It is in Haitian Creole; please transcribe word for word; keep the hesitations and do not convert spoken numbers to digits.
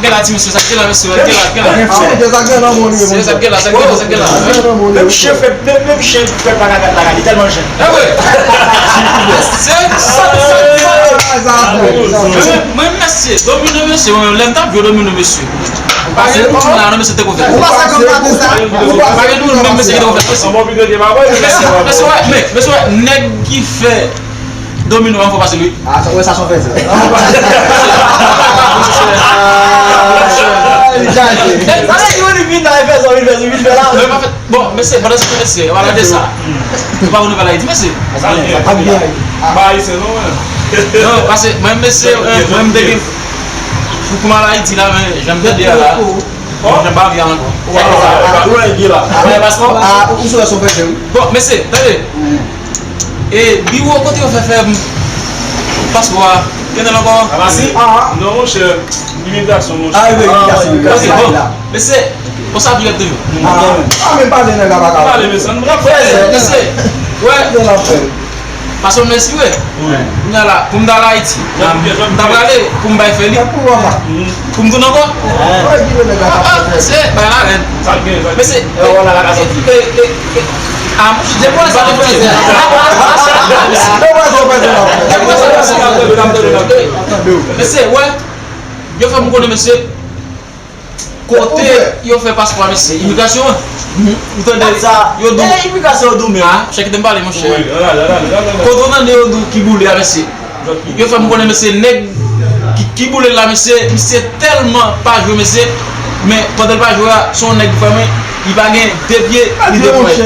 Gen la, ti mesye, sa gen la, mesye, gen la, gen la. Se sa gen la, sa gen la, sa gen la. Menm chen fè, menm, menm chen fè paragat la, li tèlman jèn. E wi. Se sa, sa, sa. Mwen, mwen, mesye, domino, mesye, mwen, lè m t ap jwe domino, mesye. Pa gen moun la, non, mesye, te konfyans. Pa gen moun, menm, mesye, ki te konfyans, mesye. Mesye, mesye, wè, men, mesye, wè, nèg ki fè domino an fò pase l, wi. Ah, sa, wè, sa se yon fè di. Sa vle di, ou vin la, fè sa, ou vin fè, ou vin fè la. Bon, mesye, pandan se tan, mesye, ou pa gade sa. Ou pa konn nouvèl Ayiti, mesye. Sa byen. Ba Ayisyen, non, mwen. Non, paske mwen, mesye, mwen, m te gen pou, pou m al Ayiti la, men jan m tande a la. Bon, jan m pa vle al ankò. Ou wè, ou wè, ou wè, ou wè, ou wè, paspò. Ah, ou sou, sou fè, wi. Bon, mesye, tande. E biwo kote yo fè fè paspò a, gen nan ankò? Amasi? Ah. Non, monchè, imigrasyon, monchè. Ah, wi, imigrasyon, imigrasyon. Ok, bon. Mesye, konsa dirèk toujou. Ah, ah, men pale nèg la pa ka. Pale, mesye, nou pa fè. Mesye, wè. Paske m espere. Wi. Kounye a la, pou m ta al Ayiti, m ta prale pou m bay fè li. Pou m tounen ankò? Ah, ah, mesye, bay la rèd. Sa l gen, sa l gen. Mesye, e, e, e, e, ah, monchè, depi sa te fè. Mesye, wè, yo fè m konnen, mesye, kote yo fè paspò a, mesye, imigrasyon an. Ou tande, yo di w. E imigrasyon yo di w menm. Ah, chè, kite m pale, monchè. Wi, la, la, la, la, la, la. Kote w tande yo di w ki boule a, mesye. Yo fè m konnen, mesye, nèg ki, ki boule l la, mesye, misye tèlman pa jwe, mesye, men pandan l pa jwe a, se yon nèg ki fè mwen, li pa gen de pye, ni de pwen.